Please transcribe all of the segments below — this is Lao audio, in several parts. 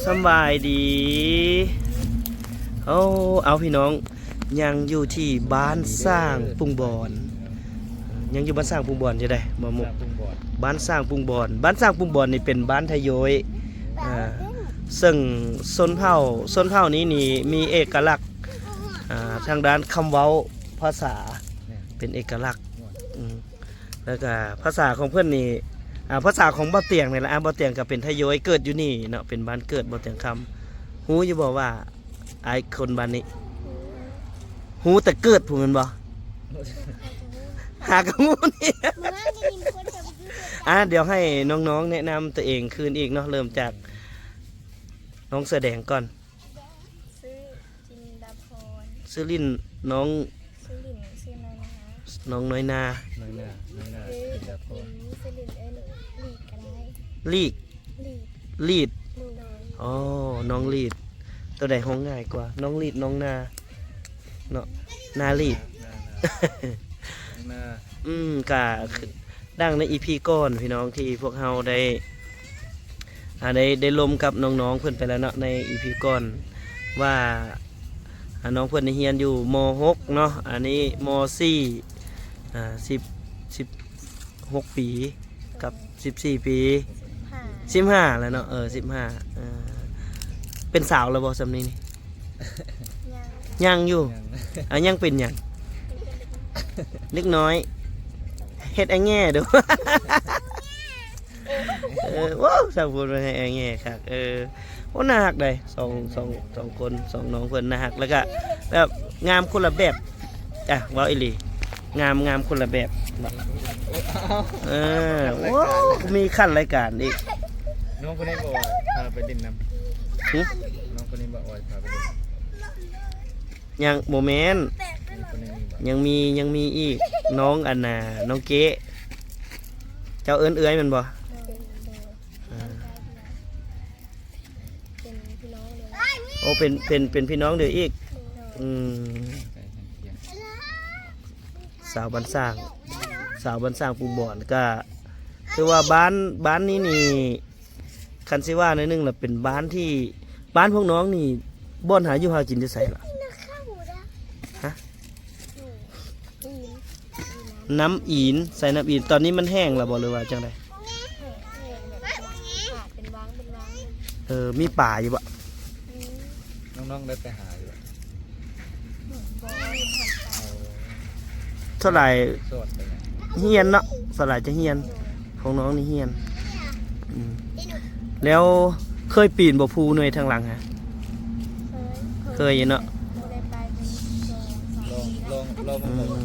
ສະບາຍດີ. ໂອ້ ເອົາ ພີ່ນ້ອງ ຍັງຢູ່ທີ່ບ້ານຊ້າງປຸງບອນ ຍັງຢູ່ບ້ານຊ້າງປຸງບອນຢູ່ເດ້ ບໍ່ມຸກ ບ້ານຊ້າງປຸງບອນ ບ້ານຊ້າງປຸງບອນນີ້ເປັນບ້ານໄທໂຍຍ ອ່າ ເຊິ່ງຊົນເຜົ່າ ຊົນເຜົ່ານີ້ນີ້ມີເອກະລັກ ອ່າ ທາງດ້ານຄຳເວົ້າພາສາ ເປັນເອກະລັກ ອືມ ແລ້ວກະພາສາຂອງເພິ່ນນີ້ ອ່າ ພາສາຂອງບ່າວຕຽງນີ້ແຫຼະ ອ່າ ບ່າວຕຽງກໍເປັນໄທໂຍຍ ເກີດຢູ່ນີ້ເນາະ ເປັນບ້ານເກີດບ່າວຕຽງຄຳ. ຮູ້ຢູ່ບໍ່ວ່າອ້າຍຄົນບ້ານນີ້? ຮູ້ແຕ່ເກີດພຸ້ນແມ່ນບໍ່? ຫາກໍຮູ້ນີ້ ອ່າ ດຽວໃຫ້ນ້ອງໆແນະນຳຕົວເອງຄືນອີກເນາະ ເລີ່ມຈາກນ້ອງເສືອແດງກ່ອນ. ຊື່ຈິນດາພອນ. ຊື່ຫຼິ້ນນ້ອງ? ຊື່ຫຼິ້ນຊື່ນ້ອຍນາ. ນ້ອງນ້ອຍນາ. ນ້ອຍນາ ນ້ອຍນາ ເອີ ຈິນດາພອນ. ຊື່ຫຼິ້ນເອີ້ນລີດກໍໄດ້. ລີດ? ລີດ ລີດ. ໂດຍ. ອໍ ນ້ອງລີດ. ໂຕໃດຮ້ອງງ່າຍກວ່າ ນ້ອງລີດ ນ້ອງນາເນາະ? ນາລີດ. ນາ ນາ ນາ. ອືມ ກະ ດັ່ງໃນອີພີກ່ອນ ພີ່ນ້ອງ ທີ່ພວກເຮົາໄດ້ ອ່າ ໄດ້ ໄດ້ລົມກັບນ້ອງໆເພິ່ນໄປແລ້ວເນາະ ໃນອີພີກ່ອນ ວ່າ ອ່າ ນ້ອງເພິ່ນໄດ້ຮຽນຢູ່ ມໍຫົກເນາະ ອັນນີ້ ມໍສີ່ ອ່າ ສິບ ສິບຫົກປີກັບສິບສີ່ປີ ສິບຫ້າ ສິບຫ້າແລ້ວເນາະ ເອີ ສິບຫ້າ ເອີ ເປັນສາວແລ້ວບໍ່ຊ່ຳນີ້ນີ້? ຍັງ ຍັງຢູ່ ຍັງ ອ່າ ຍັງເປັນຫຍັງ? ເດັກນ້ອຍ ເຮັດແອແງ່ດູ ເອີ ໂອ້ ຊ່າງພູດມາໃຫ້ແອແງ່ຄັກ ເອີ ໂອ້ ໜ້າຮັກໃດ໋ ສອງ ສອງ ສອງຄົນ ສອງນ້ອງເພິ່ນໜ້າຮັກ ແລ້ວກະແບບງາມຄົນລະແບບ ອ່ະ ເວົ້າອີ່ຫຼີ ງາມ ງາມຄົນລະແບບເນາະ ເອີ ໂອ້ ມີຂັ້ນລາຍການອີກ ນ້ອງຄົນນີ້ບໍ່ວ່າພາໄປຫຼິ້ນນຳ ຫຶ? ນ້ອງຄົນນີ້ບໍ່ວ່າພາໄປຫຼິ້ນ ຍັງ ບໍ່ແມ່ນ ນ້ອງຄົນນີ້ມີບໍ່? ຍັງມີ ຍັງມີອີກ ນ້ອງອັນນ່າ ນ້ອງເກະ ເຈົ້າເອີ້ນເອື້ອຍແມ່ນບໍ່? ເອີ ເປັນພີ່ນ້ອງເດີ ໂອ້ ເປັນ ເປັນ ເປັນພີ່ນ້ອງເດີອີກ ໂດຍ ອືມ ສາວບ້ານຊ້າງ ສາວບ້ານຊ້າງປູບອນ ກະຖືວ່າບ້ານ ບ້ານນີ້ນີ້ ຄັນຊິວ່າໜ້ອຍໜຶ່ງລະເປັນບ້ານທີ່ ບ້ານພວກນ້ອງນີ້ ບ່ອນຫາຢູ່ຫາກິນຢູ່ໃສລະ? ຮະ? ນ້ຳອີນ ໃສ່ນ້ຳອີນ ຕອນນີ້ມັນແຫ້ງແລ້ວບໍ່ ຫຼືວ່າຈັ່ງໃດ? ເອີ ມີປາຢູ່ບໍ່? ນ້ອງໆໄດ້ໄປຫາຢູ່ບໍ່? ສ່ວນຫຼາຍຮຽນເນາະ ສ່ວນຫຼາຍຈະຮຽນ ຂອງນ້ອງນີ້ຮຽນ ອືມ ແລ້ວເຄີຍປີນບໍ່ພູໜ່ວຍທາງຫຼັງຫະ? ເຄີຍ ເຄີຍຢູ່ເນາະ ບໍ່ໄດ້ໄປເປັນສອງສາມປີແລ້ວ ລອງ ລອງ ລອງ ອືມ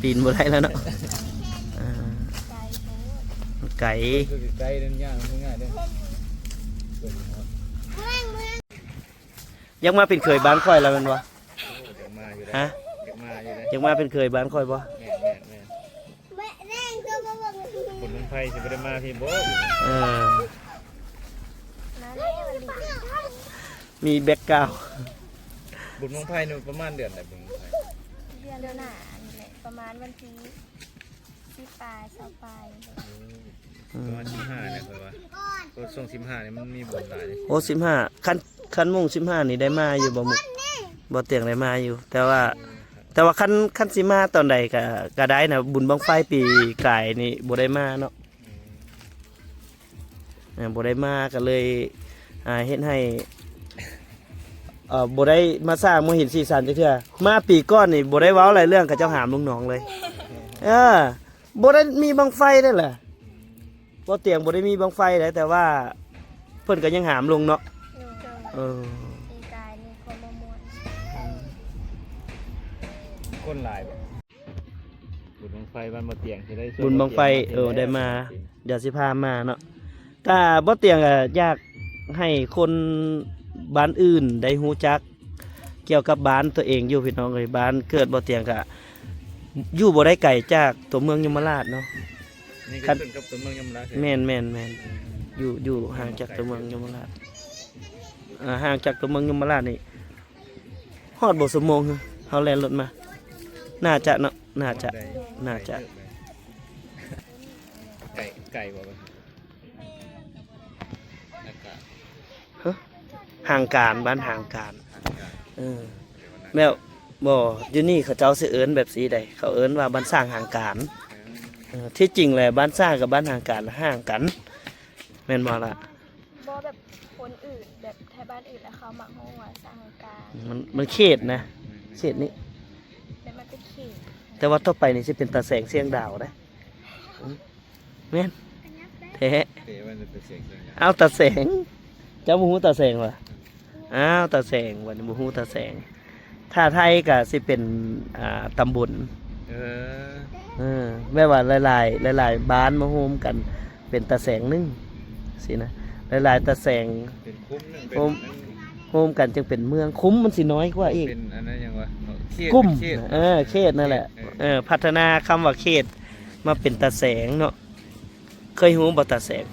ປີນບໍ່ໄດ້ແລ້ວເນາະ ອ່າ ໄກໂພດ ໄກ ຄືໄກນັ້ນຍ່າງມັນງ່າຍເດ້ ຢາກມາເປັນເຂີຍບ້ານຂ້ອຍລະແມ່ນບໍ່? ຢາກມາຢູ່ເດ້ ຮະ? ຢາກມາຢູ່ເດ້ ຢາກມາເປັນເຂີຍບ້ານຂ້ອຍບໍ່? ແມ່ນໆໆ ບຸນບັ້ງໄຟຊິບໍ່ໄດ້ມາພີ້ບໍ່? ເອີ ມາແລ້ວ ມີແບັກກຣາວ ບຸນບັ້ງໄຟນີ້ປະມານເດືອນໃດ? ບຸນບັ້ງໄຟ ເດືອນໜ້ານີ້ແຫຼະ ປະມານວັນທີສິບປາຍ ຊາວປາຍ ອືມ ປະມານສິບຫ້າແຫຼະຂ້ອຍວ່າ ເພາະຊ່ວງສິບຫ້ານີ້ມັນມີບຸນຫຼາຍເດ້ ໂອ້ ສິບຫ້າ ຄັນ ຄັນມຸ້ງສິບຫ້ານີ້ໄດ້ມາຢູ່ບໍ່ມຸກ? ບໍ່ຕຽງໄດ້ມາຢູ່ ແຕ່ວ່າ ແຕ່ວ່າຄັນ ຄັນຊິມາຕອນໃດກະ ກະໄດ້ນະ ບຸນບັ້ງໄຟປີກາຍນີ້ບໍ່ໄດ້ມາເນາະ ອືມ ອ່າ ບໍ່ໄດ້ມາກະເລີຍ ອ່າ ເຮັດໃຫ້ ເອີ ບໍ່ໄດ້ມາສ້າງ ບໍ່ເຫັນສີສັນຈັກເທື່ອ ມາປີກ່ອນນີ້ບໍ່ໄດ້ເວົ້າຫຼາຍເລື່ອງ ເຂົາເຈົ້າຫາມລົງໜອງເລີຍ ເອີ ບໍ່ໄດ້ມີບັ້ງໄຟເດ້ລະ ບໍ່ຕຽງບໍ່ໄດ້ມີບັ້ງໄຟເດ້ ແຕ່ວ່າເພິ່ນກໍຍັງຫາມລົງເນາະ ໂດຍ ເອີ ປີກາຍນີ້ຄົນບໍ່ມ່ວນ ຄົນຫຼາຍບໍ່? ບຸນບັ້ງໄຟບ້ານບໍ່ຕຽງຊິໄດ້ ບຸນບັ້ງໄຟ ເອີ ໄດ້ມາ ດຽວຊິພາມາເນາະ ກະບໍ່ຕຽງກະຢາກໃຫ້ຄົນບ້ານອື່ນໄດ້ຮູ້ຈັກກ່ຽວກັບບ້ານຕົວເອງຢູ່ ພີ່ນ້ອງເອີຍ ບ້ານເກີດບໍ່ຕຽງກະຢູ່ບໍ່ໄດ້ໄກຈາກຕົວເມືອງຍົມມະລາດເນາະ ນີ້ກໍຂຶ້ນກັບຕົວເມືອງຍົມມະລາດ ແມ່ນໆໆ ຢູ່ ຢູ່ຫ່າງຈາກຕົວເມືອງຍົມມະລາດ ອ່າ ຫ່າງຈາກຕົວເມືອງຍົມມະລາດນີ້ ຮອດບໍ່ຊົ່ວໂມງ ເຮົາແລ່ນລົດມາ ໜ້າຈະເນາະ ໜ້າຈະ ໜ້າຈະ ໄດ້ ໄດ້ ໄດ້ ໄກ ໄກບໍ່? ແລ້ວກະ ຮະ ຫ້າງການ ບ້ານຫ້າງການ ເອີ ແບບ ບໍ່ ຢູ່ນີ້ເຂົາເຈົ້າຊິເອີ້ນແບບຊີ້ໃດ ເຂົາເອີ້ນວ່າບ້ານຊ້າງຫ້າງການ ເອີ ທີ່ຈິງແລ້ວບ້ານຊ້າງກັບບ້ານຫ້າງການຫ່າງກັນ ແມ່ນບໍ່ລະ? ບໍ່ ແບບຄົນອື່ນ ແບບໄທບ້ານອື່ນ ແລ້ວເຂົາມັກຮ້ອງວ່າຊ້າງຫ້າງການ ມັນ ມັນເຂດນະ ເຂດນີ້ ແບບມັນເປັນເຂດ ແຕ່ວ່າຕໍ່ໄປນີ້ຊິເປັນຕາແສງຊຽງດາວເດ້. ແມ່ນແທ້ ເຕະມັນເປັນເສຍງ ເອົາຕາແສງ ເຈົ້າບໍ່ຮູ້ຕາແສງຫວາ? ອ້າວ ຕາແສງ ບັດນີ້ບໍ່ຮູ້ຕາແສງ ຖ້າໄທກໍຊິເປັນ ອ່າ ຕຳບົນ ເອີ ເອີ ແບບວ່າຫຼາຍໆ ຫຼາຍໆບ້ານມາໂຮມກັນເປັນຕາແສງໜຶ່ງຊີ້ນະ ຫຼາຍໆຕາແສງ ເປັນຄຸ້ມໜຶ່ງ ໂຮມ ເປັນ ໂຮມກັນຈຶ່ງເປັນເມືອງ ຄຸ້ມມັນຊິນ້ອຍກວ່າອີກ ເປັນອັນນັ້ນຫຍັງວະ ເຂດ ກຸ່ມ ເຂດ ເອີ ເຂດນັ້ນແຫຼະ ເອີ ເອີ ເອີ ພັດທະນາຄຳວ່າເຂດມາເປັນຕາແສງເນາະ. ເຄີຍຮູ້ບໍ່ຕາແສງ?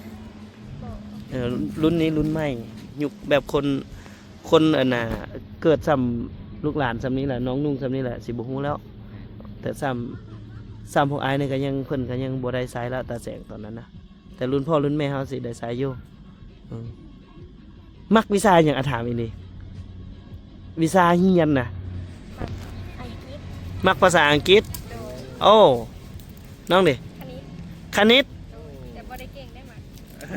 ບໍ່ ເອີ ລຸ້ນນີ້ລຸ້ນໃໝ່ ຍຸກແບບຄົນ ຄົນອັນນ່າ ເກີດຊ່ຳລູກຫຼານຊ່ຳນີ້ແຫຼະ ນ້ອງນຸ່ງຊ່ຳນີ້ແຫຼະ ຊິບໍ່ຮູ້ແລ້ວ ແຕ່ຊ່ຳ ຊ່ຳພວກອ້າຍນີ້ກໍຍັງ ເພິ່ນກໍຍັງບໍ່ໄດ້ໃຊ້ລະ ຕາແສງຕອນນັ້ນນະ ແຕ່ລຸ້ນພໍ່ລຸ້ນແມ່ເຮົາຊິໄດ້ໃຊ້ຢູ່. ເອີ ມັກວິຊາຫຍັງ? ອາ ຖາມອີ່ຫຼີ ວິຊາຮຽນນະ ມັກອັງກິດ ມັກພາສາອັງກິດ ໂດຍ ໂອ້ ນ້ອງເດ? ຄະນິດ ຄະນິດ ໂດຍ ແຕ່ບໍ່ໄດ້ເກັ່ງໄດ້ມັກ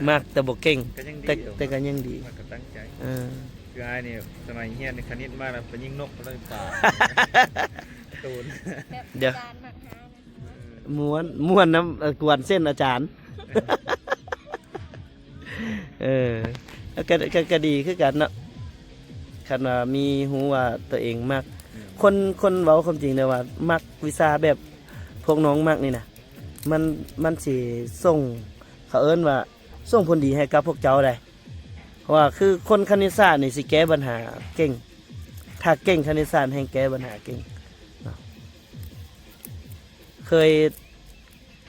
ມັກແຕ່ບໍ່ເກັ່ງ ກໍຍັງດີ ແຕ່ ແຕ່ກໍຍັງດີ ມັກກໍຕັ້ງໃຈ ເອີ ຄືອ້າຍນີ້ສະໄໝຮຽນຄະນິດມາແລ້ວໄປຍິງນົກ ກໍເລີຍປາໂຕນ ແບບ ດຽວ ອາຈານມັກຫານະ ມ່ວນ ມ່ວນນຳ ເອີ ກວນເສັ້ນອາຈານ ເອີ ກໍ ກໍ ກໍດີຄືກັນເນາະ ຄັນວ່າມີຮູ້ວ່າຕົວເອງມັກ ອືມ ຄົນ ຄົນເວົ້າຄວາມຈິງເດີວ່າ ມັກວິຊາແບບພວກນ້ອງມັກນີ້ນະ ມັນ ມັນຊິສົ່ງ ເຂົາເອີ້ນວ່າສົ່ງຜົນດີໃຫ້ກັບພວກເຈົ້າໄດ໋ ເພາະວ່າຄືຄົນຄະນິດສາດນີ້ຊິແກ້ບັນຫາເກັ່ງ ຖ້າເກັ່ງຄະນິດສາດແຮ່ງແກ້ບັນຫາເກັ່ງເນາະ. ເຄີຍ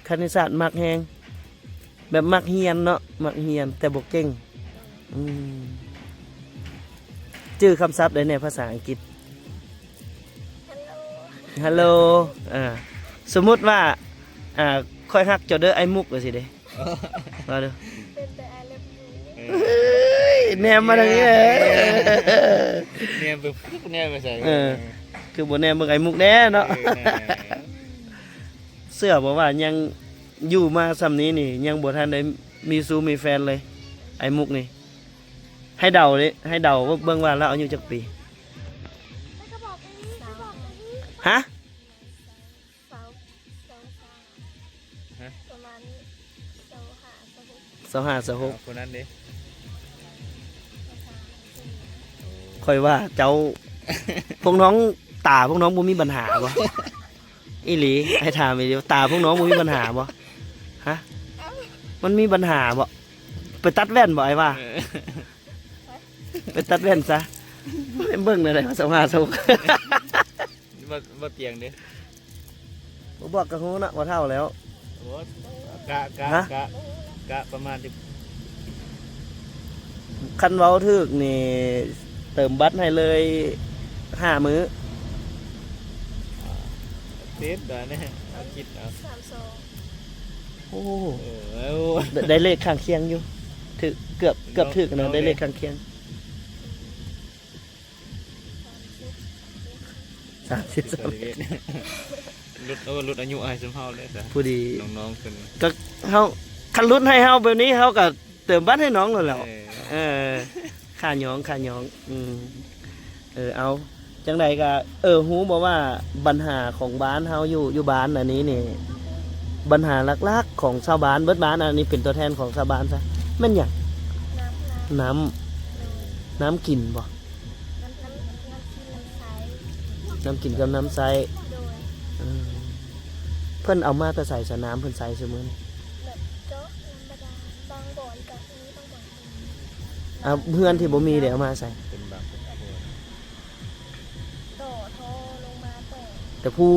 ຄະນິດສາດມັກແຮງ ແບບມັກຮຽນເນາະ ມັກຮຽນແຕ່ບໍ່ເກັ່ງ. ອືມ ຈື່ຄຳສັບໃດແດ່ພາສາອັງກິດ? ຮັລໂຫຼ ເອີ ສົມມຸດວ່າ ອ່າ ຂ້ອຍຮັກເຈົ້າເດີ ອ້າຍມຸກ ຈັ່ງຊີ້ເດ້. ວ່າດູ ເປັນແຕ່ I love you ເອີຍ ແນມມາທາງນີ້ເລີຍ ແນມໄປ ແນມໄປໃສ ເອີ ຄືບໍ່ແນມເບິ່ງອ້າຍມຸກແດ່ເນາະ. ເອີ ເຊື່ອບໍ່ວ່າຍັງຢູ່ມາຊ່ຳນີ້ນີ້ ຍັງບໍ່ທັນໄດ້ມີຊູ້ມີແຟນເລີຍ ອ້າຍມຸກນີ້. ໃຫ້ເດົເດ້ ໃຫ້ເດົາເບິ່ງວ່າລາວອາຍຸຈັກປີ? ຮະ? ຊາວ ຊາວສາມ ຮະ? ປະມານຊາວຫ້າ ຊາວຫົກ ຊາວຫ້າ ຊາວຫົກ ຜູ້ນັ້ນເດ້? ຊາວສາມ ໂອ້ ຂ້ອຍວ່າເຈົ້າ ພວກນ້ອງ ຕາພວກນ້ອງບໍ່ມີບັນຫາບໍ່? ອີ່ຫຼີ ອ້າຍຖາມອີ່ຫຼີ ຕາພວກນ້ອງບໍ່ມີບັນຫາບໍ່? ຮະ? ມັນມີບັນຫາບໍ່? ໄປຕັດແວ່ນບໍ່ ອ້າຍວ່າ? ເອີ ໄປຕັດແວ່ນຊະ ເບິ່ງແນວໃດ ຊາວຫ້າ ຊາວຫົກ ບໍ່ ບໍ່ຕຽງເດ້. ບໍ່ບອກກໍຮູ້ເນາະ ບໍ່ເຖົ້າແລ້ວ. ໂອ້ ກະ ກະ ຮະ? ກະ ກະປະມານທີ່ ຄັນເວົ້າຖືກນີ້ ເຕີມບັດໃຫ້ເລີຍຫ້າມື້. ຕິດດອຍນີ້ ເອົາຄິດເອົາ ສາມສອງ. ໂອ້ ເອີ ໄດ້ ໄດ້ເລກຂ້າງຄຽງຢູ່ ຖືກ ເກືອບ ເກືອບຖືກນະ ໄດ້ເລກຂ້າງຄຽງ. ສາມສິບ ສາມສິບ ຫຼຸດ ເອີ ຫຼຸດອາຍຸອ້າຍຊຸມເຮົາແລ້ວຊະ ພໍດີ ນ້ອງໆເພິ່ນ ກໍເຮົາ ຄັນຫຼຸດໃຫ້ເຮົາແບບນີ້ ເຮົາກໍເຕີມບັດໃຫ້ນ້ອງໂລດແຫຼ້ວ. ເອີ ເອີ ຂ້າຍ້ອງ ຂ້າຍ້ອງ ອືມ ເອີ ເອົາ ຈັ່ງໃດກໍ ເອີ ຮູ້ບໍ່ວ່າບັນຫາຂອງບ້ານເຮົາຢູ່ ຢູ່ບ້ານອັນນີ້ນີ້ ບັນຫາຫຼັກໆຂອງຊາວບ້ານ ເບິດບ້ານ ອັນນີ້ເປັນຕົວແທນຂອງຊາວບ້ານຊະ ແມ່ນຫຍັງ? ນ້ຳ ນ້ຳ ນ້ຳ ນ້ຳກິນບໍ່? ນ້ຳ ນ້ຳ ນ້ຳກິນ ນ້ຳໃຊ້ ນ້ຳກິນກັບນ້ຳໃຊ້ ໂດຍ ເອີ ເພິ່ນເອົາມາແຕ່ໃສຊະ ນ້ຳເພິ່ນໃຊ້ຊຸມື້ນີ້? ແບບເຈາະນ້ຳບາດານ ບາງບ່ອນກໍມີ ບາງບ່ອນກໍບໍ່ມີ. ອ່າ ເຮືອນທີ່ບໍ່ມີເດ ເອົາມາໃສ? ເປັນບາງຄົນ ຕໍ່ທໍ່ລົງມາຕໍ່ ແຕ່ພູ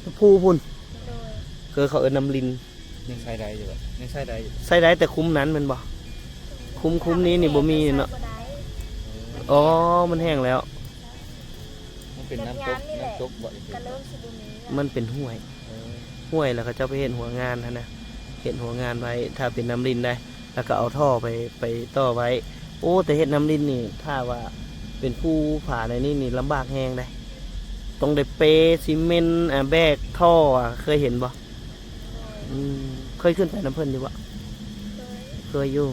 ແຕ່ພູພຸ້ນ ໂດຍ ຄືເຂົາເອີ້ນນ້ຳລິນ. ຍັງໃຊ້ໄດ້ຢູ່ບໍ່? ຍັງໃຊ້ໄດ້ຢູ່ ໃຊ້ໄດ້ແຕ່ຄຸ້ມນັ້ນແມ່ນບໍ່? ຄຸ້ມ ຄຸ້ມນີ້ນີ້ບໍ່ມີເນາະ. ໃຊ້ບໍ່ໄດ້ ອໍ ມັນແຫ້ງແລ້ວ ມັນເປັນນ້ຳຕົກ ນ້ຳຕົກບໍ່? ກໍເລີ່ມຊິບໍ່ມີແລ້ວ ມັນເປັນຫ້ວຍ ເອີ ຫ້ວຍ ແລ້ວເຂົາເຈົ້າໄປເຮັດຫົວງານຫັ້ນນະ. ເຮັດຫົວງານໄວ້ ຖ້າເປັນນ້ຳລິນໄດ໋ ແລ້ວກໍເອົາທໍ່ໄປ ໄປຕໍ່ໄວ້. ໂອ້ ແຕ່ເຮັດນ້ຳລິນນີ້ ຖ້າວ່າເປັນພູຜາໃນນີ້ນີ້ລຳບາກແຮງໄດ໋ ຕ້ອງໄດ້ເປຊີເມັນ ອາ ແບກທໍ່ ອາ ເຄີຍເຫັນບໍ່? ອືມ ເຄີຍຂຶ້ນໄປນຳເພິ່ນຢູ່ບໍ່? ເຄີຍ ເຄີຍຢູ່.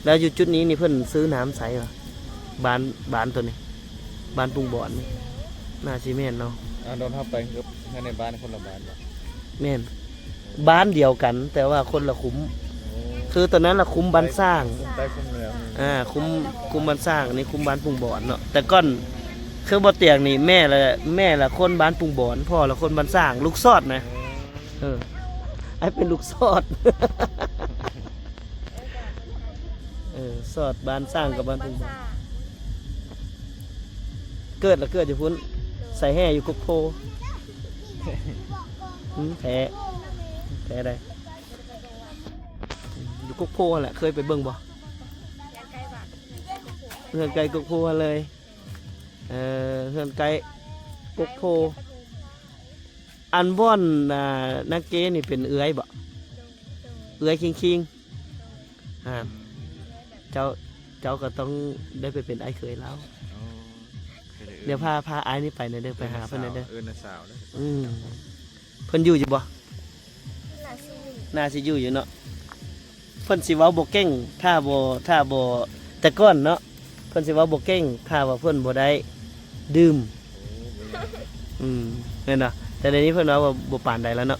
ແລ້ວຢູ່ຈຸດນີ້ນີ້ເພິ່ນຊື້ນ້ຳໃສຫວາ? ບ້ານ ບ້ານໂຕນີ້ ບ້ານປຸງບອນນີ້ ໜ້າຊິແມ່ນເນາະ. ອາ ດອນເຮົາໄປເຮືອນໃນບ້ານຄົນລະບ້ານບໍ່? ແມ່ນ ບ້ານດຽວກັນ ແຕ່ວ່າຄົນລະຄຸ້ມ. ໂອ້ ຄືຕອນນັ້ນລະຄຸ້ມບ້ານສ້າງ ຄຸ້ມໃຕ້ຄຸ້ມເໜືອ. ອາ ຄຸ້ມ ຄຸ້ມບ້ານສ້າງ ອັນນີ້ຄຸ້ມບ້ານປຸງບອນເນາະ. ແຕ່ກ່ອນຄືບໍ່ຕຽງນີ້ ແມ່ລະ ແມ່ລະຄົນບ້ານປຸງບອນ ພໍ່ລະຄົນບ້ານສ້າງ ລູກຊອດນະ. ໂອ້ ເອີ ອ້າຍເປັນລູກຊອດ. ເອີ ຊອດບ້ານສ້າງກັບບ້ານປຸງບອນ. ເກີດລະເກີດຢູ່ພຸ້ນ ໃສ່ແຮ່ຢູ່ກົກໂພ. ອືມ ແທ້ ແທ້ໄດ໋. ຢູ່ກົກໂພຫັ້ນແຫຼະ ເຄີຍໄປເບິ່ງບໍ່? ເຮືອນໃກ້ກົກໂພຫັ້ນເລີຍ. ເອີ ເຮືອນໃກ້ກົກໂພ. ອັນບ່ອນ ອ່າ ນາເກນີ້ເປັນເອື້ອຍບໍ່? ເອື້ອຍຄິງໆ. ອ່າ ເຈົ້າ ເຈົ້າກໍຕ້ອງໄດ້ໄປເປັນອ້າຍເຂີຍລາວ. ໂອ້ ດຽວພາ ພາອ້າຍນີ້ໄປແດ່ເດີ ໄປຫາເພິ່ນແດ່ເດີ. ເອີ້ນນ້າສາວເດີ. ອືມ ເພິ່ນຢູ່ຢູ່ບໍ່? ໜ້າຊິຢູ່ ໜ້າຊິຢູ່ຢູ່ເນາະ. ເພິ່ນຊິເວົ້າບໍ່ເກັ່ງ ຖ້າບໍ່ ຖ້າບໍ່ ແຕ່ກ່ອນເນາະ ເພິ່ນຊິເວົ້າບໍ່ເກັ່ງ ຖ້າວ່າເພິ່ນບໍ່ໄດ້ດື່ມ. ໂອ້ ບໍ່ຍາກ. ອືມ ແມ່ນເນາະ. ແຕ່ດຽວນີ້ເພິ່ນເວົ້າບໍ່ປານໃດແລ້ວເນາະ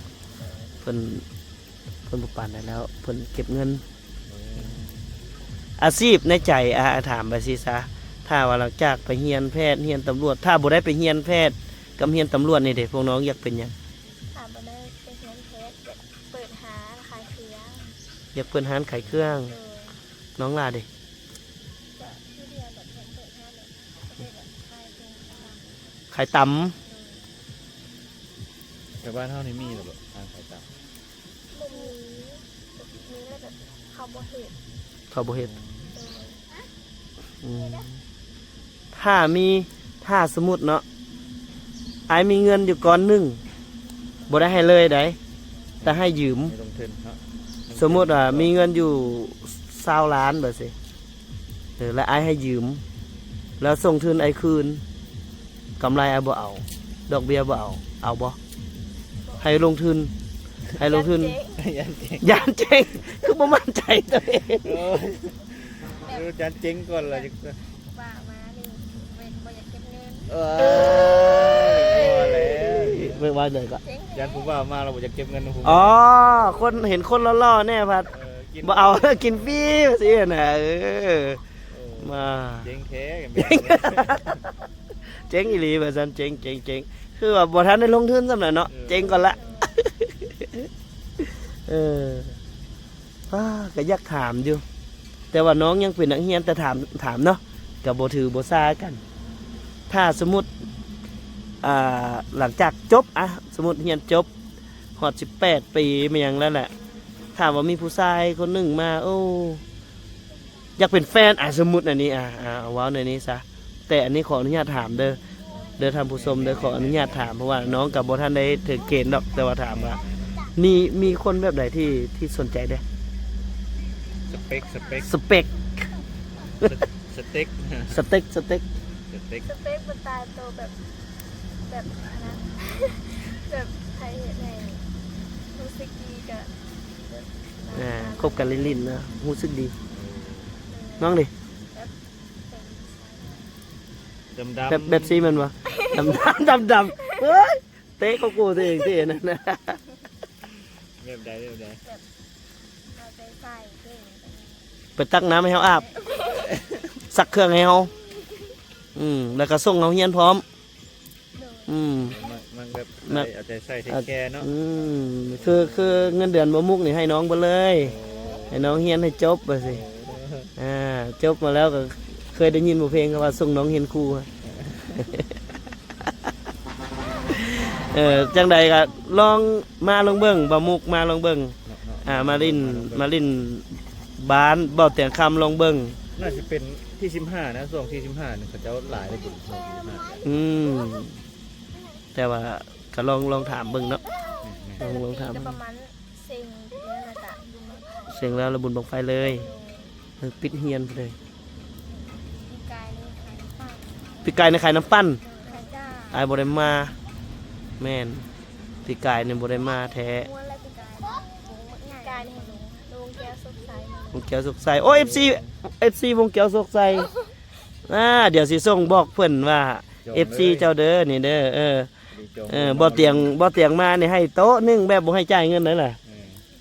ເພິ່ນ ເພິ່ນບໍ່ປານໃດແລ້ວ ເພິ່ນເກັບເງິນ. ອາຊີບໃນໃຈ ອາ ຖາມໄປຊີ້ຊະ ຖ້າວ່າຫຼັງຈາກໄປຮຽນແພດ ຮຽນຕຳຫຼວດ ຖ້າບໍ່ໄດ້ໄປຮຽນແພດກັບຮຽນຕຳຫຼວດນີ້ເດ ພວກນ້ອງຢາກເປັນຫຍັງ? ຖ້າບໍ່ໄດ້ໄປຮຽນແພດ ຢາກເປີດຮ້ານຂາຍເຄື່ອງ. ຢາກເປີດຮ້ານຂາຍເຄື່ອງ. ໂດຍ. ນ້ອງຫຼ້າເດ? ກໍຄືດຽວແບບຢາກເປີດຮ້ານແບບ ເປັນແບບຂາຍເຄື່ອງ ຂາຍຕຳ. ໂດຍ. ແຖວບ້ານເຮົານີ້ມີແລ້ວບໍ່ ຮ້ານຂາຍຕຳ? ບໍ່ມີ ມີແລ້ວແບບເຂົາບໍ່ເຮັດ. ເຂົາບໍ່ເຮັດ. ໂດຍ. ອືມ ຖ້າມີ ຖ້າສົມມຸດເນາະ ອ້າຍມີເງິນຢູ່ກ້ອນໜຶ່ງ ບໍ່ໄດ້ໃຫ້ເລີຍໃດ ແຕ່ໃຫ້ຢືມ. ໃຫ້ລົງທຶນເນາະ. ສົມມຸດວ່າມີເງິນຢູ່ຊາວລ້ານ ແບບຊີ້ ເອີ ແລ້ວອ້າຍໃຫ້ຢືມ ແລ້ວສົ່ງທຶນອ້າຍຄືນ ກຳໄລອ້າຍບໍ່ເອົາ ດອກເບ້ຍບໍ່ເອົາ ເອົາບໍ່? ໃຫ້ລົງທຶນ ໃຫ້ລົງທຶນ. ຢ້ານເຈັງ ຢ້ານເຈັງ ຄືບໍ່ໝັ້ນໃຈຕົວເອງ. ໂອ້ຍ ຢ້ານເຈັງກ່ອນລະ ຜູ້ບ່າວມານີ້ ບໍ່ ບໍ່ຢາກເກັບເງິນ. ເອີຍ ບໍ່ແລ້ວ ເບິ່ງວ່າໃດກໍ ຢ້ານຜູ້ບ່າວມາລະບໍ່ຢາກເກັບເງິນນຳຜູ້ບ່າວ. ອໍ ຄົນ ເຫັນຄົນຫຼໍ່ໆແນ່ພັດ ເອີ ກິນ ບໍ່ເອົາ ກິນຟຣີ ວ່າຊີ້ນະ. ເອີ ເອີ ມາ ເຈັງແທ້ ເຈັງ ເຈັງອີ່ຫຼີວ່າຊັ້ນ. ເຈັງ ເຈັງ ເຈັງ ຄືວ່າບໍ່ທັນໄດ້ລົງທຶນຊ້ຳນະເນາະ. ເອີ ເຈັງກ່ອນລະ. ເອີ ປ້າ ກໍຢາກຖາມຢູ່ ແຕ່ວ່ານ້ອງຍັງເປັນນັກຮຽນ ແຕ່ຖາມ ຖາມເນາະ ກໍບໍ່ຖືບໍ່ສາກັນ. ຖ້າສົມມຸດ ອ່າ ຫຼັງຈາກຈົບ ອະ ສົມມຸດຮຽນຈົບຮອດສິບແປດປີ ແມ່ນຫຍັງແລ້ວແຫຼະ ຖ້າວ່າມີຜູ້ຊາຍຄົນໜຶ່ງມາ ໂອ້ ຢາກເປັນແຟນ ອາ ສົມມຸດອັນນີ້ ອາ ອາ ເວົ້າແນວນີ້ຊະ ແຕ່ອັນນີ້ຂໍອະນຸຍາດຖາມເດີ ເດີທ່ານຜູ້ຊົມເດີ ຂໍອະນຸຍາດຖາມ ເພາະວ່ານ້ອງກໍບໍ່ທັນໄດ້ເຖິງເກນດອກ ແຕ່ວ່າຖາມວ່າ ມີ ມີຄົນແບບໃດທີ່ ທີ່ສົນໃຈແດ່? ສະເປັກ ສະເປັກ ສະເປັກ ສະເຕັກ ສະເຕັກ ສະເຕັກ ສະເຕັກ ສະເປັກເປັນຕາຍໂຕແບບ ແບບອັນນັ້ນ ແບບໃຜເຮັດໃຫ້ຮູ້ສຶກດີກໍແບບ ອ່າ ຄົບກັນຫຼິ້ນໆນະ ຮູ້ສຶກດີ. ນ້ອງເດ? ແບບ ດຳໆ ແບບ ແບບຊີ້ແມ່ນບໍ່? ດຳໆ ດຳໆ ເຮີ້ຍ ເຕະເຂົ້າໂກຕົວເອງຕິ ອັນນັ້ນນະ. ແບບໃດ ແບບໃດ? ແບບເອົາໃຈໃສ່ເດ້ ໄປຕັກນ້ຳໃຫ້ເຮົາອາບ ຊັກເຄື່ອງໃຫ້ເຮົາ ອືມ ແລ້ວກໍສົ່ງເຮົາຮຽນພ້ອມ. ໂດຍ. ອືມ ມັກ ມັກແບບ ມັກ ໃສ່ ເອົາໃຈໃສ່ ເທກແຄເນາະ. ອືມ ຄື ຄືເງິນເດືອນບ່າວມຸກນີ້ໃຫ້ນ້ອງເບິດເລີຍ. ໂອ້ ໃຫ້ນ້ອງຮຽນໃຫ້ຈົບວ່າຊີ້. ໂອ້ ອ່າ ຈົບມາແລ້ວກໍເຄີຍໄດ້ຍິນບໍ່ ເພງເຂົາວ່າສົ່ງນ້ອງຮຽນຄູ. ເອີ ຈັ່ງໃດກໍລອງມາລອງເບິ່ງ ບ່າວມຸກມາລອງເບິ່ງ. ເນາະ ເນາະ ອ່າ ມາຫຼິ້ນ ມາຫຼິ້ນ ມາຫຼິ້ນບ້ານເບົາຕຽງຄຳລອງເບິ່ງ. ໜ້າຊິເປັນທີສິບຫ້ານະ ຊ່ວງທີສິບຫ້ານີ້ເຂົາເຈົ້າຫຼາຍເດ້ບຸນຊ່ວງທີສິບຫ້າ. ອືມ ແຕ່ວ່າກໍລອງ ລອງຖາມເບິ່ງເນາະ. ແມ່ນໆ ລອງ ລອງຖາມ ປະມານ ເສັງແລ້ວລະກະ ເສັງແລ້ວລະບຸນບັ້ງໄຟເລີຍ. ເອີ ປິດຮຽນພຸ້ນເລີຍ. ປີກາຍນີ້ຂາຍນ້ຳປັ່ນ ປີກາຍນີ້ຂາຍນ້ຳປັ່ນ. ຂາຍຈ້າ ອ້າຍບໍ່ໄດ້ມາ. ແມ່ນ ປີກາຍນີ້ບໍ່ໄດ້ມາແທ້. ມ່ວນແລ້ວປີກາຍ ປີກາຍນີ້ ວົງແກ້ວສຸກໄຊ ວົງແກ້ວສຸກໄຊ. ໂອ້ ເອັຟຊີ ເອັຟຊີວົງແກ້ວສຸກໄຊ. ອ່າ ດຽວຊິສົ່ງບອກເພິ່ນວ່າ ເອັຟຊີເຈົ້າເດີ ນີ້ເດີ. ເອີ ເອີ ບໍ່ຕຽງ ບໍ່ຕຽງມານີ້ໃຫ້ໂຕະໜຶ່ງ ແບບບໍ່ໃຫ້ຈ່າຍເງິນໄດ໋ລະ.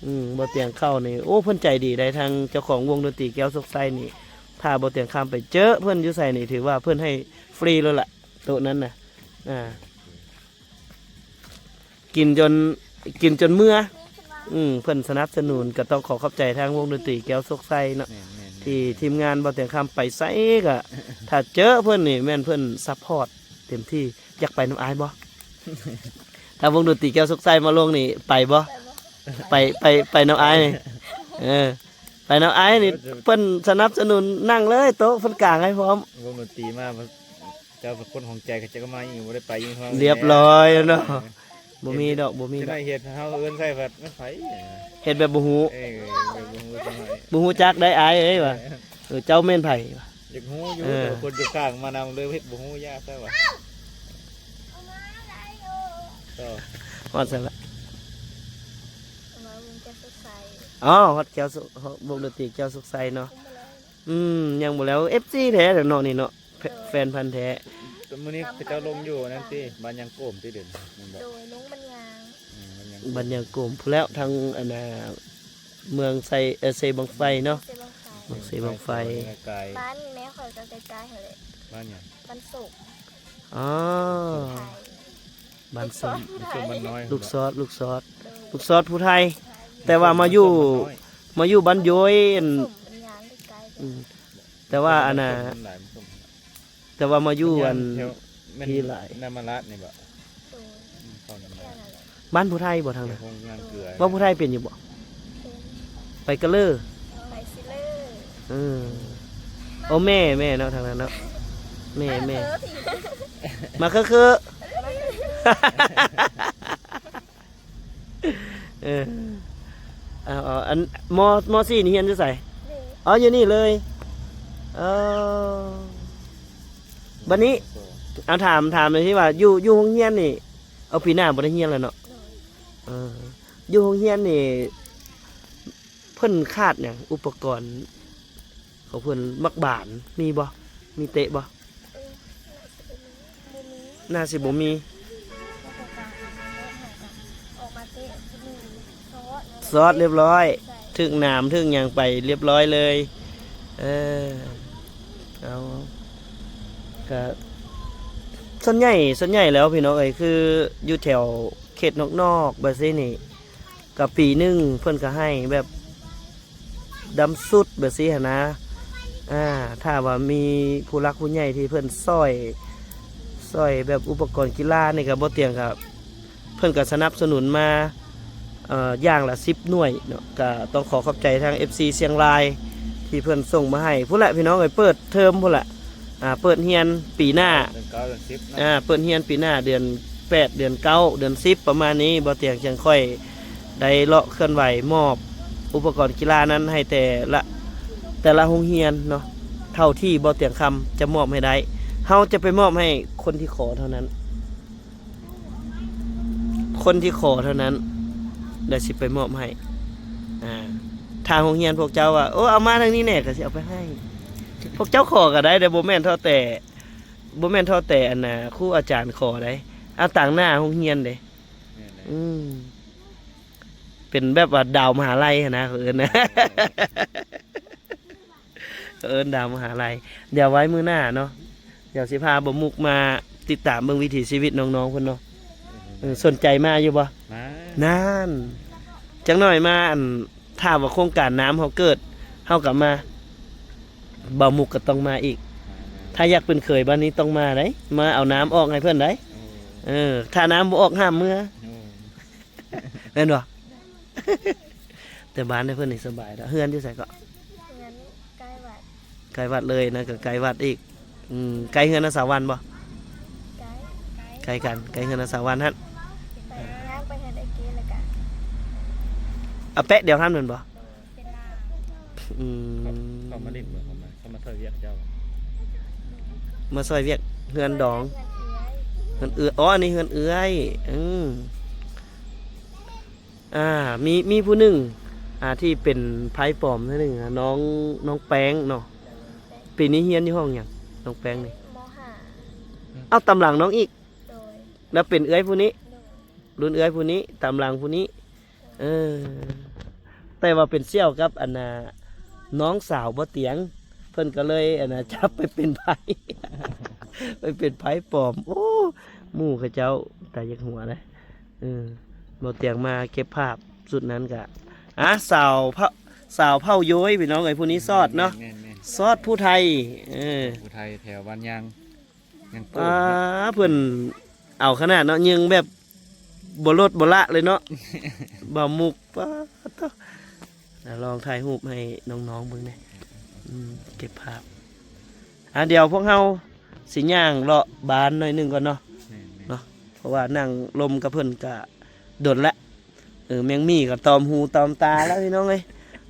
ອືມ ບໍ່ຕຽງເຂົ້ານີ້ ໂອ້ ເພິ່ນໃຈດີໄດ໋ ທາງເຈົ້າຂອງວົງດົນຕີແກ້ວສຸກໄຊນີ້. ຖ້າບໍ່ຕຽງຄຳໄປເຈີເພິ່ນຢູ່ໃສນີ້ ຖືວ່າເພິ່ນໃຫ້ຟຣີເລີຍລະ ໂຕະນັ້ນນະ. ອ່າ ກິນຈົນ ກິນຈົນເມື່ອ. ອືມ ເພິ່ນສະໜັບສະໜູນ ກໍຕ້ອງຂໍຂອບໃຈທາງວົງດົນຕີແກ້ວສຸກໄຊເນາະ ແມ່ນໆໆ ທີ່ທີມງານບໍ່ຕຽງຄຳໄປໃສກໍ ຖ້າເຈີເພິ່ນນີ້ແມ່ນເພິ່ນຊັບພອດເຕັມທີ່. ຢາກໄປນຳອ້າຍບໍ່? ຖ້າວົງດົນຕີແກ້ວສຸກໄຊມາລົງນີ້ ໄປບໍ່? ໄປ ໄປ ໄປນຳອ້າຍນີ້. ເອີ ໄປນຳອ້າຍນີ້ ເອີ ເພິ່ນສະໜັບສະໜູນ ນັ່ງເລີຍ ໂຕະເພິ່ນກາງໃຫ້ພ້ອມ. ວົງດົນຕີມາ ເຈົ້າເປັນຄົນຂອງໃຈ ເຂົາເຈົ້າກໍມາອີກ ບໍ່ໄດ້ໄປອີກ. ຮຽບຮ້ອຍເນາະ. ເອີ ບໍ່ມີດອກ ບໍ່ມີດອກ. ເຮັດໃຫ້ເຮົາເອີ້ນໃສ່ວ່າແມ່ນໃຜ ເຮັດແບບບໍ່ຮູ້. ເອີ ແບບບໍ່ຮູ້ຈັກ ບໍ່ຮູ້ຈັກໄດ໋ອ້າຍເອີຍວ່າ. ເອີ ເຈົ້າແມ່ນໃຜ? ຢາກຮູ້ຢູ່ ເອີ ແຕ່ວ່າຄົນຢູ່ຂ້າງມານຳເລີຍ ເຮັດບໍ່ຮູ້ ຢ້ານຊະວ່າ. ຮອດໃສລະ? ອໍ ຮອດແກ້ວສຸກໄຊເນາະ. ອືມ ຍັງບໍ່ແລ້ວ ເອັຟຊີແທ້ເນາະນີ້ເນາະ. ແຟນພັນແທ້. ແຕ່ມື້ນີ້ເຂົາເຈົ້າລົງຢູ່ນັ້ນຕິ ບ້ານຍາງໂກມຕິ ດຽວນີ້ແມ່ນບໍ່? ໂດຍ ລົງບ້ານຍາງ ອືມ ບ້ານຍາງໂກມພຸ້ນແລ້ວ ທາງອັນນ່າ ເມືອງໄຊ ເອີ ເຊບັ້ງໄຟເນາະ ເຊບັ້ງໄຟ ເມືອງເຊບັ້ງໄຟ. ບ້ານແມ່ຂ້ອຍກໍໃກ້ໆຫັ້ນແຫຼະ. ບ້ານຫຍັງ? ບ້ານສົມ. ອໍ ບ້ານສົມ ລູກຊອດ ລູກຊອດ ລູກຊອດ ໂດຍ ລູກຊອດຜູ້ໄທ. ແຕ່ວ່າມາຢູ່ ມາຢູ່ບ້ານໂຢຍ ອັນ ອືມ ແຕ່ວ່າອັນນ່າ ແຕ່ວ່າມາຢູ່ອັນ ທີ່ຫຼາຍ ນຳມາລາດນີ້ບໍ່? ໂດຍ ບ້ານຜູ້ໄທບໍ່ທາງນັ້ນ? ເວົ້າຜູ້ໄທເປັນຢູ່ບໍ່? ເປັນ ໄປກະເລີ ໄປຊິເລີ. ເອີ ໂອ້ ແມ່ ແມ່ເນາະ ທາງນັ້ນເນາະ ແມ່ ແມ່ ມາເຄີໆ. ເອີ ເອົາ ເອົາ ອັນ ມ ມ.ສີ່ ນີ້ຮຽນຢູ່ໃສ? ນີ້ ອໍ ຢູ່ນີ້ເລີຍ. ເອີ ບັດນີ້ ເອົາ ຖາມ ຖາມໜ່ອຍທີ່ວ່າ ຢູ່ ຢູ່ໂຮງຮຽນນີ້ ເອົາ ປີໜ້າບໍ່ໄດ້ຮຽນແລ້ວເນາະ? ໂດຍ ເອີ ຢູ່ໂຮງຮຽນນີ້ ເພິ່ນຂາດຫຍັງ ອຸປະກອນຂອງເພິ່ນ? ໝາກບານມີບໍ່? ມີເຕະບໍ່? ເອີ ໜ້າຊິບໍ່ມີ ບໍ່ມີ ໜ້າຊິບໍ່ມີ. ຊອດລຽບຮ້ອຍ ໃສ່ ຖືກໜາມຖືກຫຍັງໄປລຽບຮ້ອຍເລີຍ. ເອີ ເອົາ ກະສ່ວນໃຫຍ່ ສ່ວນໃຫຍ່ແລ້ວພີ່ນ້ອງເອີຍ ຄືຢູ່ແຖວເຂດນອກໆແບບຊີ້ນີ້ ກະປີໜຶ່ງເພິ່ນກະໃຫ້ແບບ ດຳສຸດແບບຊີ້ຫັ້ນນະ. ອ່າ ຖ້າວ່າມີຜູ້ຫຼັກຜູ້ໃຫຍ່ທີ່ເພິ່ນຊ່ອຍ ຊ່ອຍແບບອຸປະກອນກິລານີ້ ກໍບໍ່ຕຽງກໍ ເພິ່ນກໍສະໜັບສະໜູນມາ ເອີ ຢ່າງລະສິບໜ່ວຍເນາະ. ກໍຕ້ອງຂໍຂອບໃຈທາງເອັຟຊີຊຽງລາຍ ທີ່ເພິ່ນສົ່ງມາໃຫ້. ພຸ້ນແຫຼະພີ່ນ້ອງເອີຍ ເປີດເທີມພຸ້ນແຫຼະ ອ່າ ເປີດຮຽນປີໜ້າ ເດືອນເກົ້າເດືອນສິບເນາະ. ອ່າ ເປີດຮຽນປີໜ້າເດືອນແປດ ເດືອນເກົ້າ ເດືອນສິບ ປະມານນີ້ ບໍ່ຕຽງຈັ່ງຄ່ອຍໄດ້ເລາະເຄື່ອນໄຫວ ມອບອຸປະກອນກິລານັ້ນໃຫ້ແຕ່ລະ ແຕ່ລະໂຮງຮຽນເນາະ ເທົ່າທີ່ບໍ່ຕຽງຄຳຈະມອບໃຫ້ໄດ້. ເຮົາຈະໄປມອບໃຫ້ຄົນທີ່ຂໍເທົ່ານັ້ນ ຄົນທີ່ຂໍເທົ່ານັ້ນ ແລ້ວຊິໄປມອບໃຫ້. ອ່າ ທາງໂຮງຮຽນພວກເຈົ້າວ່າ ໂອ້ ເອົາມາທາງນີ້ແດ່ ກໍຊິເອົາໄປໃຫ້. ພວກເຈົ້າຂໍກໍໄດ້ເດ້ ບໍ່ແມ່ນເທົ່າແຕ່ ບໍ່ແມ່ນເທົ່າແຕ່ອັນນ່າ ຄູອາຈານຂໍໄດ້ ເອົາຕາງໜ້າໂຮງຮຽນເດ້. ແມ່ນແຫຼະ ອືມ ເປັນແບບວ່າດາວມະຫາໄລຫັ້ນນະ ເຂົາເອີ້ນນະ ເຂົາເອີ້ນດາວມະຫາໄລ. ດຽວໄວ້ມື້ໜ້າເນາະ ດຽວຊິພາບ່າວມຸກມາຕິດຕາມເບິ່ງວິຖີຊີວິດນ້ອງໆເພິ່ນເນາະ. ເອີ ສົນໃຈມາຢູ່ບໍ່? ມາ ນັ້ນ ຈັກໜ້ອຍມາ ອັນ ຖ້າວ່າໂຄງການນ້ຳເຮົາເກີດ ເຮົາກໍມາ ບ່າວມຸກກໍຕ້ອງມາອີກ. ມາ ມາ ຖ້າຢາກເປັນເຂີຍບ້ານນີ້ຕ້ອງມາໄດ໋ ມາເອົານ້ຳອອກໃຫ້ເພິ່ນໄດ໋. ໂອ້ ເອີ ຖ້ານ້ຳບໍ່ອອກຫ້າມເມືອ. ໂອ້ ແມ່ນບໍ່? ແຕ່ບ້ານໃຫ້ເພິ່ນນີ້ສະບາຍແລ້ວ. ເຮືອນຢູ່ໃສເກາະ? ເຮືອນໃກ້ວັດ ໃກ້ວັດເລີຍນະ ກໍໃກ້ວັດອີກ. ອືມ ໃກ້ເຮືອນນາງສາວວັນບໍ່? ໃກ້ ໃກ້ ໃກ້ກັນ ໃກ້ເຮືອນນາງສາວວັນຫັ້ນ. ໄປ ຍ່າງໄປເຮືອນອ້າຍເກ ແລ້ວກະ ເອີ ອາແປະດຽວຫັ້ນແມ່ນບໍ່? ເປັນນາງ ອືມ ເຂົາມາຫຼິ້ນບໍ່? ເຂົາມາ ເຂົາມາຊ່ອຍວຽກເຈົ້າ? ມາຊ່ອຍວຽກເຮືອນດອງ ເຮືອນເອື້ອຍ ເຮືອນເອື້ອຍ ອໍ ອັນນີ້ເຮືອນເອື້ອຍ ອືມ ອ່າ ມີ ມີຜູ້ໜຶ່ງ ອ່າ ທີ່ເປັນໄພ້ປອມເທື່ອໜຶ່ງ ນ້ອງ ນ້ອງແປ້ງເນາະ ປີນີ້ຮຽນຢູ່ຫ້ອງຫຍັງ ນ້ອງແປ້ງນີ້? ມໍຫ້າ ເອົ້າ ຕາມຫຼັງນ້ອງອີກ ໂດຍ ແລ້ວເປັນເອື້ອຍຜູ້ນີ້ ໂດຍ ລຸ້ນເອື້ອຍຜູ້ນີ້ ຕາມຫຼັງຜູ້ນີ້ ເອີ ແຕ່ວ່າເປັນສ່ຽວກັບອັນນ່າ ນ້ອງສາວບໍ່ຕຽງ ເພິ່ນກໍເລີຍອັນນ່າ ຈັບໄປເປັນໄພ້ ໄປເປັນໄພ້ປອມ ໂອ້ ໝູ່ເຂົາເຈົ້າຕາຢາກຫົວເລີຍ ເອີ ບໍ່ຕຽງມາເກັບພາບຊຸດນັ້ນກະ ອ່າ ສາວເຜົ່າ ສາວເຜົ່າໂຢຍ ພີ່ນ້ອງເອີຍ ຜູ້ນີ້ຊອດເນາະ ແມ່ນໆໆ ຊອດຜູ້ໄທ ເອີ ຜູ້ໄທແຖວບ້ານຍາງ ຍັງໂກງເນາະ ອ່າ ເພິ່ນເອົາຂະໜາດເນາະ ຍິງແບບບໍ່ລົດບໍ່ລະເລີຍເນາະ ບ່າວມຸກ ປາດໂທ້ ລອງຖ່າຍຮູບໃຫ້ນ້ອງໆເບິ່ງແດ່ ອືມ ເກັບພາບ ອ່າ ດຽວພວກເຮົາຊິຍ່າງເລາະບ້ານໜ້ອຍໜຶ່ງກ່ອນເນາະ ແມ່ນໆ ເນາະ ເພາະວ່ານັ່ງລົມກັບເພິ່ນກະດົນລະ ເອີ ແມງໝີ່ກໍຕອມຫູຕອມຕາແລ້ວ ພີ່ນ້ອງເອີຍ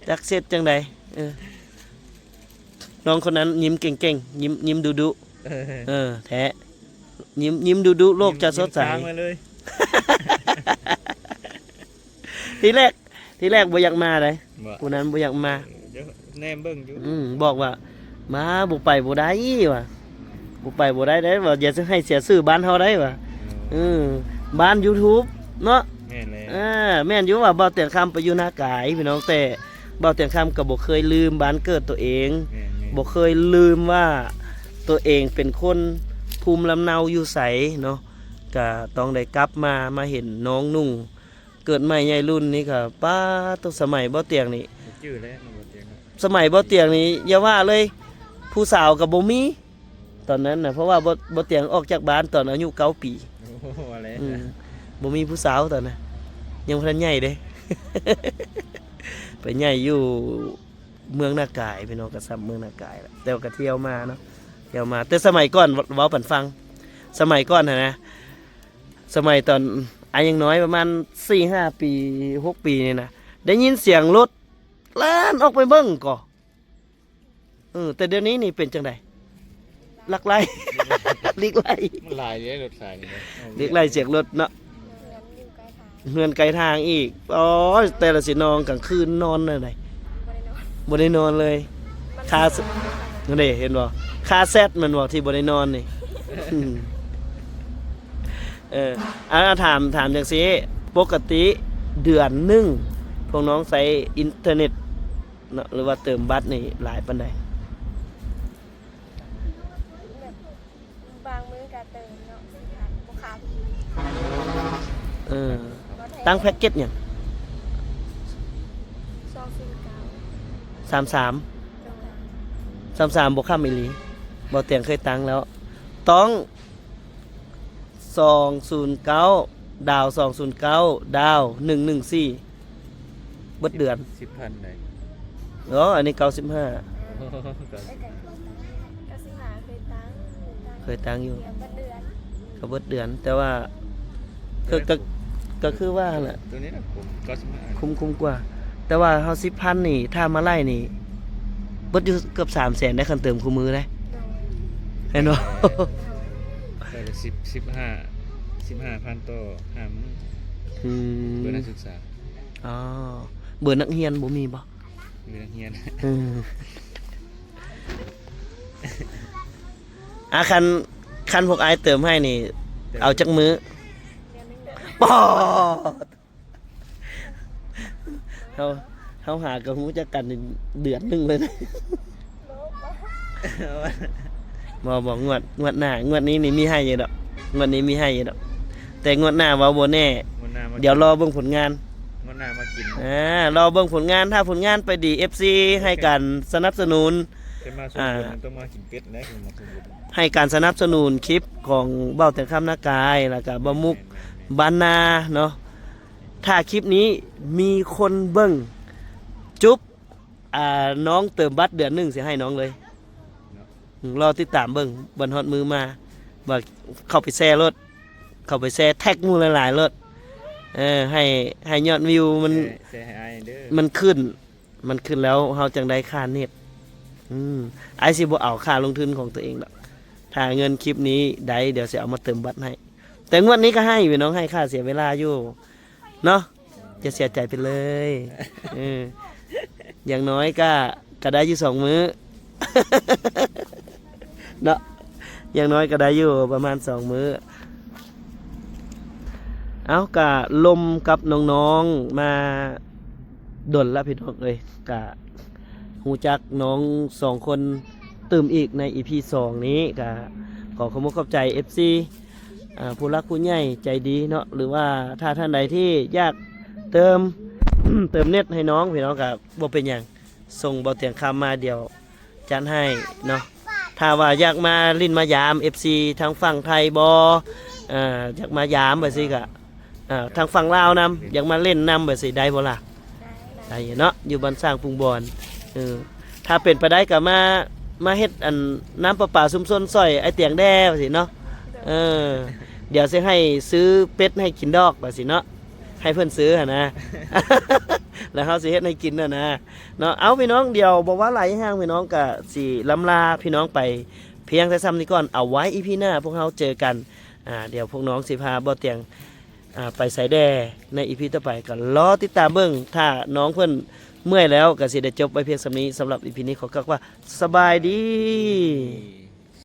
ຈັກເຊັດຈັ່ງໃດ ເອີ ນ້ອງຄົນນັ້ນຍິ້ມເກັ່ງໆ ຍິ້ມ ຍິ້ມດຸໆ ເອີ ເອີ ແທ້ ຍິ້ມ ຍິ້ມດຸໆ ໂລກຈະສົດໃສ ຍິ້ມຄ້າງໄວ້ເລີຍ ທີແລກ ທີແລກບໍ່ຢາກມາໃດ໋ ບໍ່ ຜູ້ນັ້ນບໍ່ຢາກມາ ເອີ ດຽວແນມເບິ່ງຢູ່ ອືມ ບອກວ່າ ມາ ບໍ່ໄປບໍ່ໄດ້ວ່າ ບໍ່ໄປບໍ່ໄດ້ເດ້ວ່າ ຢ່າໃຫ້ເສຍຊື່ບ້ານເຮົາໄດ້ວ່າ ເອີ ເອີ ບ້ານຢູທູບເນາະ ແມ່ນແລ້ວ ອ່າ ແມ່ນຢູ່ວ່າບ່າວຕຽງຄຳໄປຢູ່ນາກາຍ ພີ່ນ້ອງ ແຕ່ບ່າວຕຽງຄຳກໍບໍ່ເຄີຍລືມບ້ານເກີດຕົວເອງ ແມ່ນໆ ບໍ່ເຄີຍລືມວ່າຕົວເອງເປັນຄົນພູມລຳເນົາຢູ່ໃສເນາະ ກໍຕ້ອງໄດ້ກັບມາ ມາເຫັນນ້ອງນຸ່ງ ເກີດໃໝ່ໃຫຍ່ລຸ້ນນີ້ກໍ ປາດໂທ້ ສະໄໝບ່າວຕຽງນີ້ ບໍ່ຈື່ແລ້ວເນາະ ບ່າວຕຽງເນາະ ສະໄໝບ່າວຕຽງນີ້ຢ່າວ່າເລີຍ ຜູ້ສາວກໍບໍ່ມີຕອນນັ້ນນະ ເພາະວ່າບ່າວ ບ່າວຕຽງອອກຈາກບ້ານຕອນອາຍຸເກົ້າປີ ໂອ້ ວ່າແລ້ວ ອືມ ບໍ່ມີຜູ້ສາວຕອນນັ້ນ ຍັງບໍ່ທັນໃຫຍ່ເດ້ ໄປໃຫຍ່ຢູ່ເມືອງນາກາຍ ພີ່ນ້ອງ ກໍຊ່ຳເມືອງນາກາຍລະ ແຕ່ວ່າກໍທ່ຽວມາເນາະ ທ່ຽວມາ ແຕ່ສະໄໝກ່ອນ ເວົ້າ ເວົ້າປັນຟັງ ສະໄໝກ່ອນຫັ້ນນະ ສະໄໝຕອນອາຍຸຍັງນ້ອຍ ປະມານສີ່ຫ້າປີ ຫົກປີນີ້ນະ ໄດ້ຍິນສຽງລົດແລ່ນອອກໄປເບິ່ງກໍ ເອີ ແຕ່ດຽວນີ້ນີ້ເປັນຈັ່ງໃດ? ລັກໄລ່ ລິກໄລ່ ມັນຫຼາຍເດ້ລົດສາຍນີ້ເດ້ ລິກໄລ່ສຽງລົດເນາະ ເຮືອນຢູ່ໄກທາງ ເຮືອນໄກທາງອີກ ໂອ້ຍ ແຕ່ລະຊິນອນກາງຄືນນອນແນວໃດ? ບໍ່ໄດ້ນອນ ບໍ່ໄດ້ນອນເລີຍ ມັນ ຄາ ນັ້ນເດ້ ເຫັນບໍ່? ຄາແຊັດແມ່ນບໍ່ທີ່ບໍ່ໄດ້ນອນນີ້? ເອີ ອາ ຖາມ ຖາມຈັ່ງຊີ້ ປົກກະຕິເດືອນໜຶ່ງ ພວກນ້ອງໃຊ້ອິນເຕີເນັດເນາະ ຫຼືວ່າເຕີມບັດນີ້ຫຼາຍປານໃດ? ແບບບາງມື້ກໍເຕີມເນາະ ສີ່ພັນ ບໍ່ຄ້ຳ ເອີ ບໍ່ແທ້ ຕັ້ງແພັກເກັດຫຍັງ? ສອງສູນເກົ້າ ສາມສາມ ໂດຍ ສາມສາມ ບໍ່ຄ້ຳອີ່ຫຼີ ບໍ່ຕຽງເຄີຍຕັ້ງແລ້ວ ຕ້ອງ ສອງສູນເກົ້າ ດາວ ສອງສູນເກົ້າ ດາວ ໜຶ່ງໜຶ່ງສີ່ ເບິດເດືອນ ສິບພັນໃດ ອໍ ອັນນີ້ເກົ້າສິບຫ້າ ເກົ້າສິບຫ້າ ເຄີຍຕັ້ງ ເຄີຍຕັ້ງຢູ່ ດຽວເບິດເດືອນ ກໍເບິດເດືອນ ແຕ່ວ່າ ກໍ ກໍ ກໍຄືວ່າຫັ້ນແຫຼະ ໂຕນີ້ນະ ເກົ້າສິບຫ້າ ຄຸ້ມ ຄຸ້ມກວ່າ ແຕ່ວ່າເຮົາສິບພັນນີ້ ຖ້າມາໄລ່ນີ້ ເບິດຢູ່ເກືອບສາມແສນໄດ໋ ຄັນເຕີມຄູ່ມື້ເດ້ ໂດຍ ແມ່ນບໍ່? ໂດຍ ກໍສິບ ສິບຫ້າ ສິບຫ້າພັນຕໍ່ຫ້າມື້ ອືມ ເບີນັກສຶກສາ ອໍ ເບີນັກຮຽນບໍ່ມີບໍ່? ເບີນັກຮຽນ ເອີ ອ່າ ຄັນ ຄັນພວກອ້າຍເຕີມໃຫ້ນີ້ ເຕີມ ເອົາຈັກມື້? ເດືອນໜຶ່ງ ປໍ ເຮົາ ເຮົາຫາກໍຮູ້ຈັກກັນເດືອນໜຶ່ງເລີຍນະ ບໍ່ ບໍ່ ງວດ ງວດໜ້າ ງວດນີ້ນີ້ມີໃຫ້ຢູ່ດອກ ງວດນີ້ມີໃຫ້ຢູ່ດອກ ແຕ່ງວດໜ້າເວົ້າບໍ່ແນ່ ງວດໜ້າມາ ດຽວລໍເບິ່ງຜົນງານ ງວດໜ້າມາກິນ ອ່າ ລໍເບິ່ງຜົນງານ ຖ້າຜົນງານໄປດີ ເອັຟຊີ ໃຫ້ການສະໜັບສະໜູນ ເພິ່ນມາຊົມບຸນ ອ່າ ຕ້ອງມາກິນເປັດແຫຼະ ເພິ່ນມາຊົມບຸນ ໃຫ້ການສະໜັບສະໜູນຄລິບຂອງເບົາແຕ່ງຄຳນາກາຍ ແລ້ວກໍເບົາມຸກ ແມ່ນໆໆ ບ້ານນາເນາະ ຖ້າຄລິບນີ້ມີຄົນເບິ່ງ ຈຸບ ອ່າ ນ້ອງເຕີມບັດເດືອນໜຶ່ງ ຊິໃຫ້ນ້ອງເລີຍ ເນາະ ອືມ ລໍຕິດຕາມເບິ່ງ ບັນຮອດມື້ມາ ວ່າເຂົ້າໄປແຊໂລດ ເຂົ້າໄປແຊ ແທັກໝູ່ຫຼາຍໆໂລດ ເອີ ໃຫ້ ໃຫ້ຍອດວິວມັນ ແຊ ແຊໃຫ້ອ້າຍເດີ ມັນຂຶ້ນ ມັນຂຶ້ນແລ້ວເຮົາຈັ່ງໄດ້ຄ່າເນັດ. ອືມ ອ້າຍຊິບໍ່ເອົາຄ່າລົງທຶນຂອງຕົວເອງດອກ. ຖ້າເງິນຄລິບນີ້ໄດ້ ດຽວຊິເອົາມາເຕີມບັດໃຫ້. ແຕ່ງວດນີ້ກໍໃຫ້ພີ່ນ້ອງ ໃຫ້ຄ່າເສຍເວລາຢູ່ເນາະ. ຢ່າເສຍໃຈໄປເລີຍ. ເອີ ຢ່າງໜ້ອຍກໍ ກໍໄດ້ຢູ່ສອງມື້ເນາະ. ຢ່າງໜ້ອຍກໍໄດ້ຢູ່ປະມານສອງມື້. ເອົ້າ ກະລົມກັບນ້ອງໆມາດົນລະພີ່ນ້ອງເອີຍ. ກະຮູ້ຈັກນ້ອງສອງຄົນຕື່ມອີກໃນອີພີສອງນີ້. ກະຂໍຂອບອົກຂອບໃຈເອັຟຊີ ອ່າ ຜູ້ຫຼັກຜູ້ໃຫຍ່ໃຈດີເນາະ ຫຼືວ່າຖ້າທ່ານໃດທີ່ຢາກເຕີມ ເຕີມເນັດໃຫ້ນ້ອງພີ່ນ້ອງ ກໍບໍ່ເປັນຫຍັງ ສົ່ງເບົາຕຽງຄຳມາ ດຽວຈັດໃຫ້ເນາະ. ຖ້າວ່າຢາກມາຫຼິ້ນມາຢາມເອັຟຊີທາງຝັ່ງໄທບໍ ເອີ ຢາກມາຢາມແບບຊີ້ກະ ເອີ ທາງຝັ່ງລາວນຳ ຢາກມາຫຼິ້ນນຳແບບຊີ້ ໄດ້ບໍ່ລະ? ໄດ້ ໄດ້ຢູ່ເນາະ ຢູ່ບ້ານສ້າງປຸງບອນ. ເອີ ຖ້າເປັນໄປໄດ້ກໍມາ ມາເຮັດອັນນ້ຳປະປາຊຸມຊົນຊ່ອຍອ້າຍຕຽງແດ່ວ່າຊີ້ເນາະ. ເອີ ດຽວຊິໃຫ້ຊື້ເປັດໃຫ້ກິນດອກວ່າຊີ້ເນາະ ໃຫ້ເພິ່ນຊື້ຫັ້ນນະ ແລ້ວເຮົາຊິເຮັດໃຫ້ກິນຫັ້ນນະເນາະ. ເອົາ ພີ່ນ້ອງ ດຽວບໍ່ວ່າຫຼາຍຢ່າງ ພີ່ນ້ອງກໍຊິລ່ຳລາພີ່ນ້ອງໄປພຽງແຕ່ສ່ຳນີ້ກ່ອນ. ເອົາໄວ້ອີພີໜ້າພວກເຮົາເຈີກັນ. ອ່າ ດຽວພວກນ້ອງຊິພາເບົາຕຽງ ອ່າ ໄປໃສແດ່ໃນອີພີຕໍ່ໄປ ກໍລໍຕິດຕາມເບິ່ງ. ຖ້ານ້ອງເພິ່ນເມື່ອຍແລ້ວ ກໍຊິໄດ້ຈົບໄວ້ພຽງສ່ຳນີ້. ສຳລັບອີພີນີ້ ຂໍກ່າວວ່າສະບາຍດີ.